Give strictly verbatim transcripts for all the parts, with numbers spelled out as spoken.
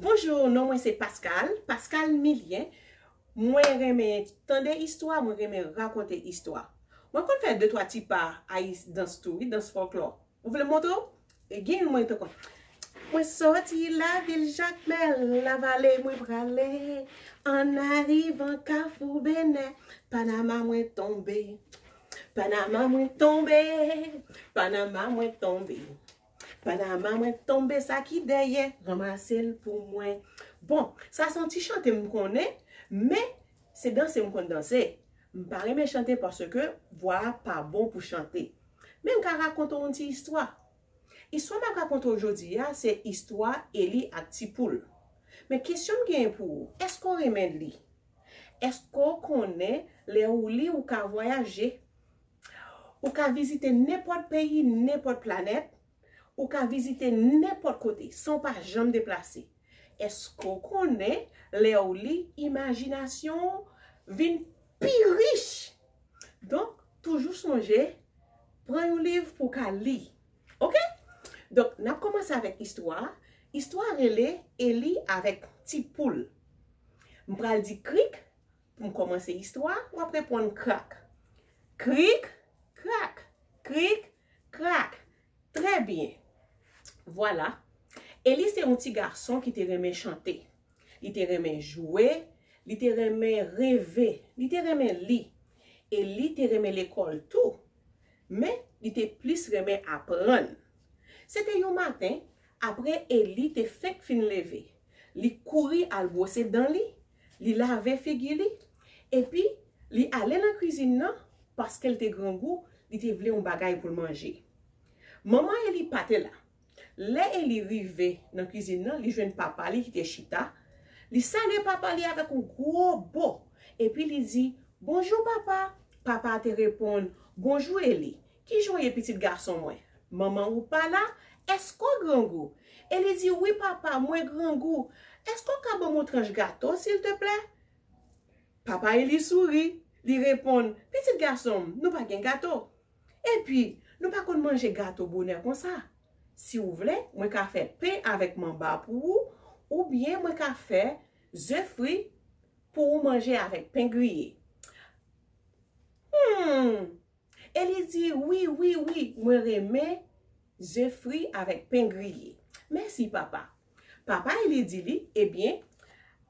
Bonjou, non mwen se Pascal, Pascal Milien. Mwen renmen tande istwa, mwen renmen rakonte istwa. Mwen konn fè de twa ti pa ayis dans tou, wi, dans fòklò. Ou vle montre w? E gen youn mwen te konn. Mwen sòti lavil Jakmèl, Lavale mwen prale. An arivan Kafou Benè, Panama mwen tonbe. Panama mwen tonbe, Panama mwen tonbe. Panama mwen tonbe, sa ki dèyè, ranmase l pou mwen. Bon, sa se yon ti chante m konnen, men se danse m konn danse. M pa renmen chante paske vwa a pa bon pou chante. Men m ka rakonte w yon ti istwa. Istwa m ap rakonte w jodi a, se istwa Eli ak ti poul. Men kesyon m genyen pou ou, èske w renmen li? Èske w konnen lè ou li, ou ka vwayaje? Ou ka vizite nenpòt peyi, nenpòt planèt. Ou ka vizite nenpòt kote, san w pa janm deplase. Èske w konnen lè w li, imajinasyon w vin pi rich? Donk, toujou sonje, pran yon liv pou w ka li. Oke? Donk, n ap kòmanse avèk istwa a. Istwa a rele Eli avèk ti poul. M pral di krik pou m kòmanse istwa a, w ap reponn krak. Krik, krak, krik, krak. Trè byen. Vwala. Eli se yon ti gason ki te renmen chante. Li te renmen jwe, li te renmen reve, li te renmen li. Eli te renmen lekòl tou. Men, li te plis renmen aprann. Se te yon maten, apre Eli te fenk fin leve. Li kouri al bwose dan li, li lave figi li, epi li ale nan kwizin nan paske l te grangou, li te vle yon bagay pou l manje. Manman Eli pa te la. Lè Eli rive nan kwizin nan, li jwenn papa li ki te chita. Li salye papa li avèk yon gwo bo, epi li di, "Bonjou, papa." Papa a te reponn, "Bonjou, Eli. Kijan w ye, pitit gason mwen? Manman ou pa la? Èske w grangou?" Eli di, "Wi, papa, mwen grangou. Èske w ka ban m yon tranch gato, silteplè?" Papa Eli souri. Li reponn, "Pitit gason m, nou pa gen gato. Epi, nou pa konn manje gato bonè konsa. Si w vle, mwen ka fè pen avèk manba pou ou, oubyen mwen ka fè ze fri pou ou manje avèk pen griye." Hmm. Eli di, "Wi, wi, wi, mwen renmen ze fri avèk pen griye. Mèsi, papa." Papa Eli di li, "Ebyen,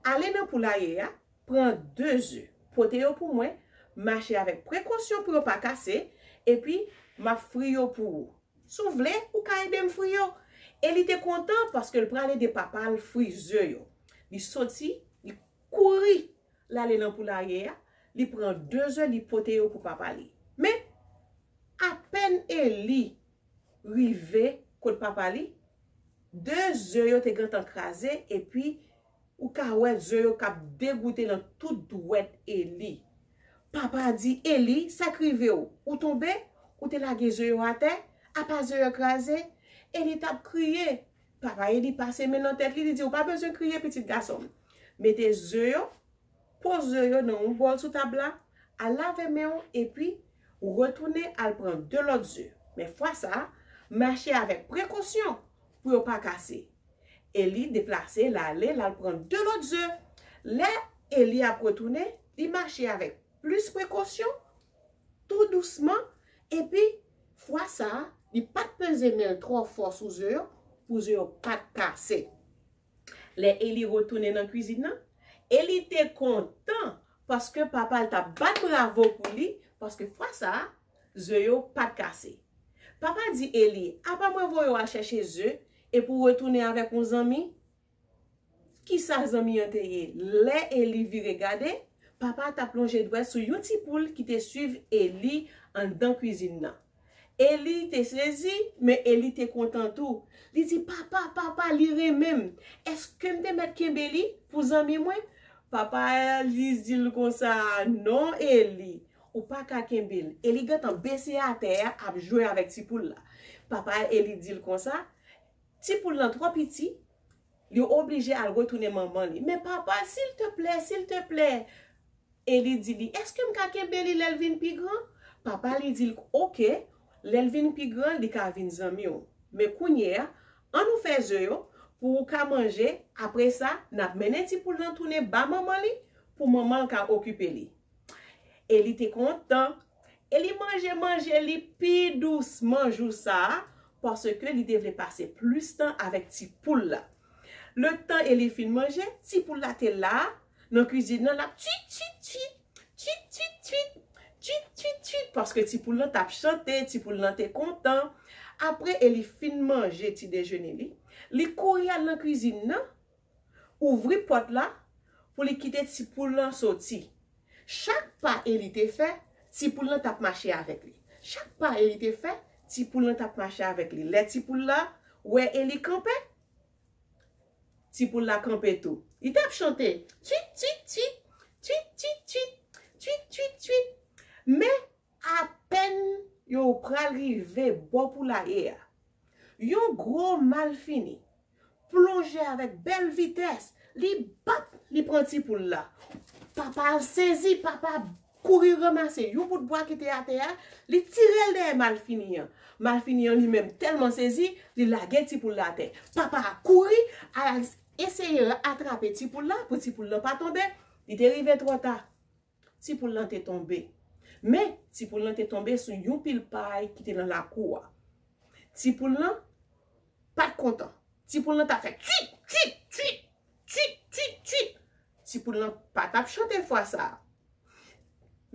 ale nan poulaye a, pran de ze, pote yo pou mwen, mache avèk prekosyon pou yo pa kase, epi m ap fri yo pou ou. Si w vle, ou ka ede m fri yo." Eli te kontan paske l pral ede papa l fri ze yo. Li soti, li kouri, l ale nan poulaye a, li pran de ze, li pote yo pou papa li. Men, apèn Eli rive kot papa li, de ze yo te gentan kraze, epi ou ka wè ze yo k ap degoute nan tout dwèt Eli. Papa a di, "Eli, sa k rive w? Ou tonbe? Ou te lage ze yo atè? Apa ze yo kraze?" Eli t ap kriye. Papa Eli pase men nan tèt li, li di, "Ou pa bezwen kriye, pitit gason m. Mete ze yo, poze yo nan yon bòl sou tab la, al lave men w, epi retounen al pran de lòt ze. Men fwa sa a, mache avèk prekosyon pou yo pa kase." Eli deplase, l ale, l al pran de lòt ze. Lè Eli ap retounen, li mache avèk plis prekosyon, tou dousman, epi fwa sa a, li pa t peze men l twò fò sou ze yo, pou ze yo pa t kase. Lè Eli retounen nan kwizin nan, Eli te kontan paske papa l t ap bat bravo pou li, paske fwa sa a, ze yo pa t kase. Papa di Eli, "Apa mwen voye w al chèche ze, epi w retounen avèk yon zanmi?" Kisa zanmi an te ye? Lè Eli vire gade, papa t ap lonje dwèt sou yon ti poul ki te swiv Eli anndan kwizin nan. Eli te sezi, men Eli te kontan tou. Li di, "Papa, papa, li renmen m. Èske m te mèt kenbe li pou zanmi mwen?" Papa li di l konsa, "Non, Eli, ou pa ka kenbe l." Eli gentan bese atè a, ap jwe avèk ti poul la. Papa Eli di l konsa, "Ti poul lan twò piti, li oblije al retounen manman li." "Men papa, silteplè, silteplè." Eli di li, "Èske m ka kenbe li lè l vin pi gran?" Papa li di l, "Oke, lè l vin pi gran, li ka vin zanmi w. Men kounye a, ann nou fè ze yo, pou ou ka manje. Apre sa, n ap mennen ti poul lan tounen ba manman li pou manman l ka okipe li. E li te kontan. E li manje manje li pi dousman jou sa a, paske li te vle pase plis tan avèk ti poul la. Letan Eli fin manje, ti poul la te la nan kwizin nan, l ap twit, twit, twit, twit, twit, twit, twit, twit, twit, paske ti poul lan t ap chante, ti poul lan te kontan. Apre Eli fin manje ti dejene li, li kouri al nan kwizin nan, ouvri pòt la pou li kite ti poul lan soti. Chak pa Eli te fè, ti poul lan t ap mache avèk li. Chak pa Eli te fè, ti poul lan t ap mache avèk li. Lè ti poul la wè Eli kanpe, ti poul la kanpe tou. Li t ap chante, twit, twit, twit, twit, twit, twit, twit, twit, twit. Men apèn yo pral rive bò poulaye a, yon gwo malfini plonje avèk bèl vitès. Li bat, li pran ti poul la. Papa a sezi, papa kouri ranmase yon bout bwa ki te atè a, li tire l dèyè malfini an. Malfini an li menm tèlman sezi, li lage ti poul la atè. Papa a kouri al eseye atrape ti poul la pou ti poul lan pa tonbe. Li te rive twò ta. Ti poul lan te tonbe. Men, ti poul lan te tonbe sou yon pil pay ki te nan lakou a. Ti poul lan pa t kontan. Ti poul lan t ap fè twit, twit, twit, twit, twit, twit. Ti poul lan pa t ap chante fwa sa a.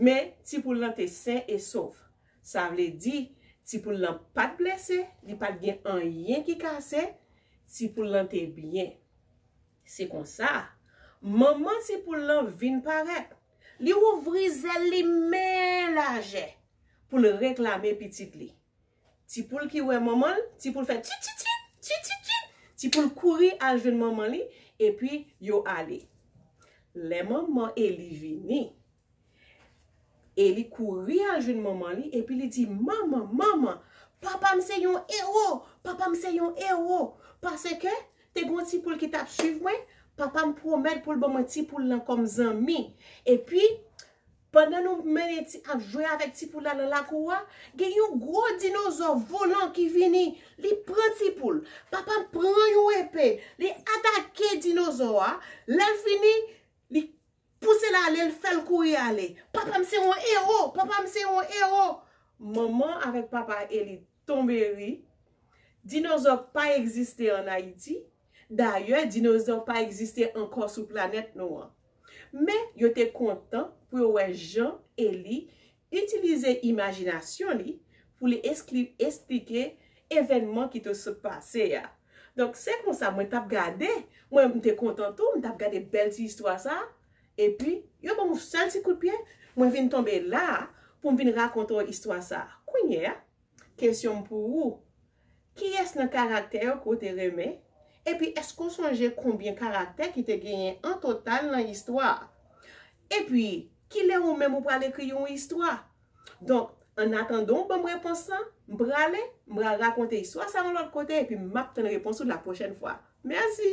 Men, ti poul lan te sen e sof. Sa vle di, ti poul lan pa t blese, li pa t gen anyen ki kase, ti poul lan te byen. Se konsa, manman ti poul lan vin parèt. Li ouvri zèl li men lajè pou l reklame pitit li. Ti poul ki wè manman l, ti poul fè twit, twit, twit, twit, twit, twit. Ti poul kouri al jwenn manman li, epi yo ale. Lè manman Eli vini, Eli kouri al jwenn manman li, epi li di, "Manman, manman, papa m se yon ewo, papa m se yon ewo." Paske te gen yon ti poul ki t ap swiv mwen, papa m pwomèt pou l ban mwen ti poul lan kòm zanmi. Epi, pandan nou mennen ti, ap jwe avèk ti poul la nan lakou a, gen yon gwo dinozò volan ki vini. Li pran ti poul. Papa m pran yon epe. Li atake dinozò a. Lè l fini, li pouse l ale, l fè l kouri ale. Papa m se yon ewo, papa m se yon ewo. Manman avèk papa Eli tonbe ri. Dinozò pa egziste ann Ayiti. Dayè, dinozò pa egziste ankò sou planèt nou an. Men, yo te kontan pou yo wè jan Eli itilize imajinasyon li pou li eskli-, esplike evènman ki te sot pase a. Donk, se konsa mwen t ap gade, mwen m te kontan tou, m t ap gade bèl ti istwa sa a, epi yo ban m yon sèl ti kout pye, mwen vin tonbe la a pou m vin rakonte w istwa sa a. Kounye a, kesyon m pou ou, kiyès nan karaktè yo ke w te renmen? Epi èske w sonje konbyen karaktè ki te genyen an total nan istwa a? Epi, kilè ou menm ou pral ekri yon istwa? Donk, annatandan w ban m repons lan, m prale, m pral rakonte istwa sa yon lòt kote, epi m ap tann repons ou la pwochèn fwa. Mèsi!